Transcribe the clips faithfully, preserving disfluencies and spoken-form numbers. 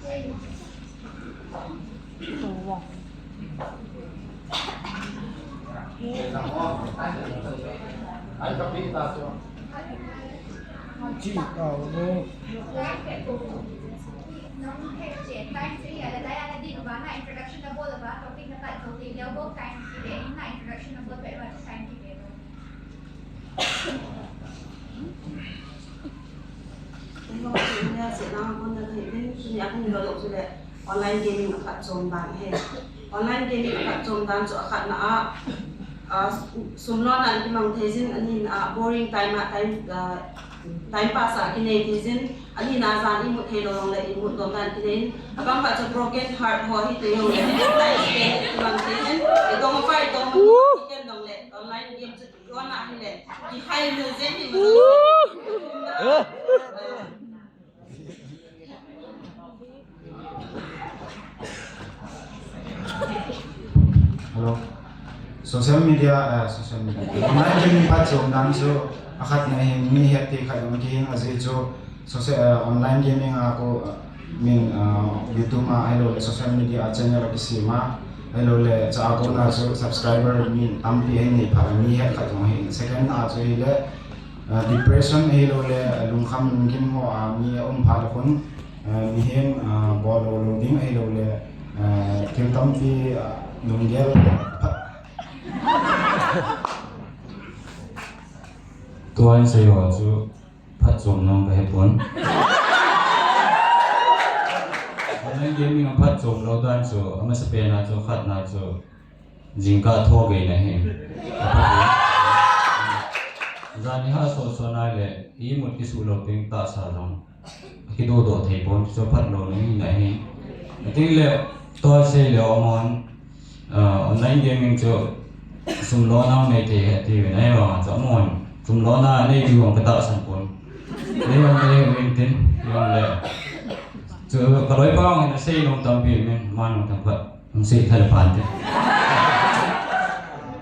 Introduction na bol ba, topic na kat ko, time ki be, na introduction na bol ba, time ki be. Tua hi nia se nang kon na hi din, nia kon lo lo chu le online gaming a phatchom dan hi. Online gaming a phatchom dan chu akhatna a, a, sum lona in kimang thei jin, anina a boring time a time, a, time pass a kinei thei jin, anina a jan imut thei lo jong le imut nom dan kinei in, abang khat chu broken heart ho hi thei jong le time spend kimang thei jin, itong pai tong ken jong le online game chu Kona hile, i hai no zen ni mo. Hello. Social media, eh, social media. Online gaming phatchom dan chu akhatna hin mi het ti khat jong kihi a, ajeh chu social, eh, online gaming a ko, eh, min, eh, YouTube a ahilou le social media a channel a kisem a, ahilou le cha a kona chu subscriber mi tampi ahin nei phat a mi het khat jong ahi. Second a chu hile, eh, depression ahilou le, eh, lungkham lunggim ho a mi aum phat a khun, eh, mihem, eh, bol lou lou ding ahilou le, eh, thil tampi, eh, lunggel phat. Tua in sei ho chu phatchom nom ka he pon. Online gaming a phatchom lou dan chu, amasapen a chu, khatna chu, jingkah tho gei na hi. Jani ha so so na le, imut kisu lou ding tahsa jong kidodoh thei pon, chu phat lou na hi na hi. Atin le, tua sei le amon, Ah, online gaming chu sum lona nei thei he ti uvin, ahivang chu amon sum lona nei diu vang ka tahsan pon. Nei vang nei uvin tin, vang le. Chu ka loipa vang in asei nom tampi min, man vang tam khat, hung sei thal pan tin.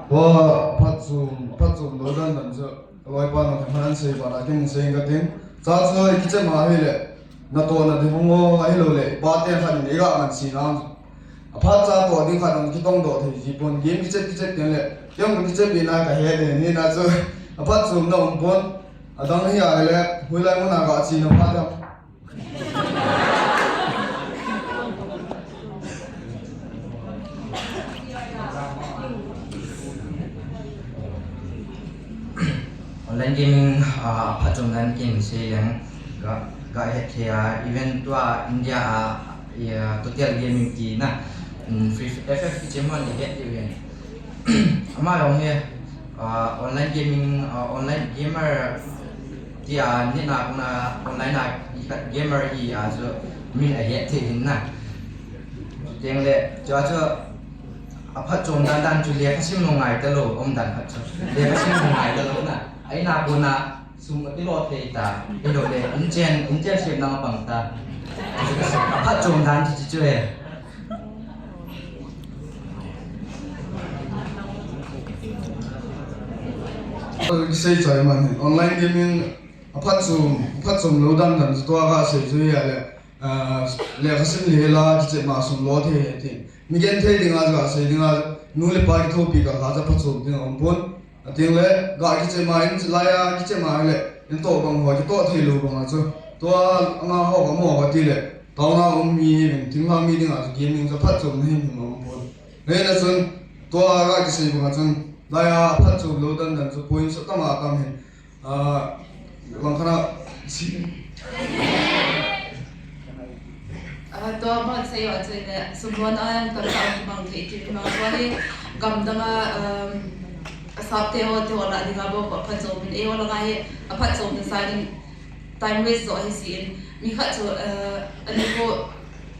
Tua phatchom, phatchom lou dan dan chu. Ka loipa na themkhat an sei pa na kin sei ka tin. Cha chu i kichep ma hile. Na to na ding hung o ahilou le. Pa te khat in i ga man si na. A phat cha to ding khat in kitong doh thei ji pon. Game kichep kichep tin le. Kei jong kichep pi na ka he le ni na chu. A phatchom na um pon. Adang hi a le. Hoilai mun a ga chi na pa jong. Online gaming, ah, phatchom dan kin sei leng ga, ga het thei a, even tua India a, ya, Total Gaming ti na, mm, Free F F ti chem hon i het thei uvin. Ama jong hi, ah, online gaming, ah, online gamer tia nina kona online a i khat gamer hi a chu min a het thei hin na. Chuteng le, chua chu a phatchom dan dan chu lekha sim lou ngai ta lou, um dan khat chu. Lekha sim lou ngai ta lou na. Aina kona sum a kilo thei ta. Kilo le, inchen, inchen sep na pang ta. A phatchom dan chu chu e. Kisei chai man hi. Online gaming a phatchom, phatchom lou dan dan chu tua ka sei chu hi a le, ah, lekha sim le la kichep ma sum lo thei he ti. Mi genthei dinga chu ka sei dinga nu le pa kithopi ka la cha phatchom dinga um pon. Ating le, ga kichep ma in, lai a kichep ma le, in to bang ho, kito thei lou bang a chu. Tua anga ho ka mo ka ti le, taona um mi, in ting ha mi ding a chu, gaming chu phatchom na hin hin um pon. Nei na chun, tua ga kisei bang a chun, lai a phatchom lou dan dan chu, point sa tam a tam hin. Ah, bang khana, si. Ah, tua bang sei a chu le, sum lona a yang tam tam bang thei ti ma, tua hi gam dang a, um, A sap te ho, te ho la dinga bou ko phatchom in, eiho langa hi a phatchom na sa in time waste jo hi si in, mi khat chu, eh, ani ko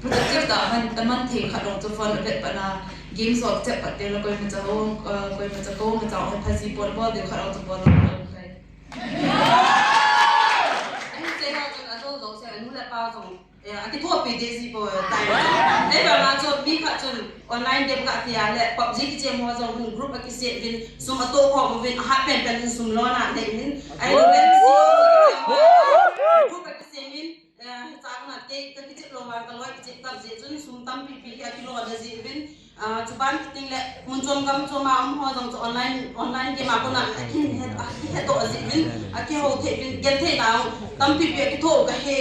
productive ta man, ta man thei khat jong chu phone a vet pat na, game jo chep pat te la koima cha ho, eh, koima cha ko, ma cha ho phaji pon bol deu khat jong chu bol. Ani sei ho chu a jo jo se, anu le pa jong. Eh, akithopi ding ji po, eh, tai. Nei ba ma chu mi khat chun online game ka tia le PUBG kichem ho jong group a kisem uvin sum ato khom uvin ahat pen pen in sum lona nei uvin. Ahilou le group a kisem in, eh, cha na Ka kichep lou vang ka loi kichep tah jeh chun sum tampi pi hi akilo na jeh uvin. Ah, chuban kiting le mun chom gam chom a um ho jong chu online, online game a kona akin het, akihet to jeh uvin, akiho thei uvin, gen thei na tampi pi akitho ka he.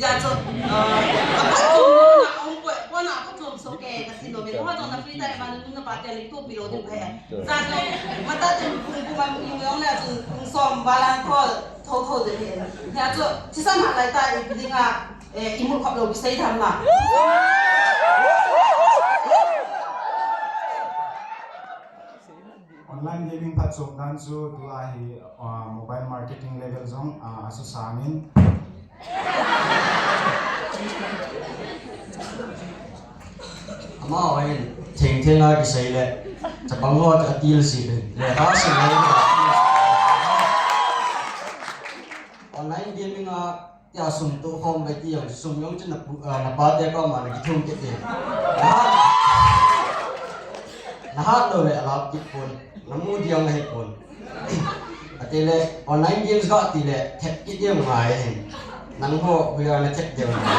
Ya chu, ah, apa chom na um ko, kona apa chom so ke ka tin lo me ho jong na free time a na pa te le to pi lo de he. Sa le, mata te pung pung a yung yung le chu pung som balang ko tho tho de he. Ya chu, si sa na lai ta i ding a, eh, i mu khop lo ki sei tham la. Online gaming phatchom dan chu tua hi, ah, mobile marketing level jong, ah, asusangin. Amaho hin theng theng a kisei le, chapang ho chu atil si le, le ta si le. Online gaming a tia sum toh khom le ti jong sum jong chu na pu, ah, na pa te koma na kithum kit ding. Na hat, na hat lou le alap kit pon, na mu ding ahi pon. Ati le, online games ga ti le, thep kit ding ngai hin. Nangho, huya na thep ding ngai.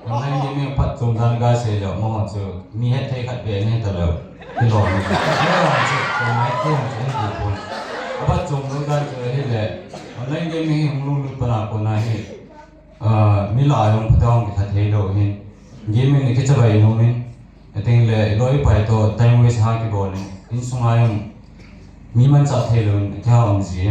Online gaming phatchom dan ga sei le, mo chu, mi het thei khat be ne ta le. Ti lo ni. Ti lo ni chu, online gaming chu, ti pon. Aphatchom dan chu hi le, online gaming hi hung lunglut pana kona hi. Ah, mi lah a jong phatah a hung kitha thei lou hin. Gaming ni kichavai nom in. Ating le, loi pai to time waste ha kibol in. Insung a jong mi manchah thei lou in, kihao um ji.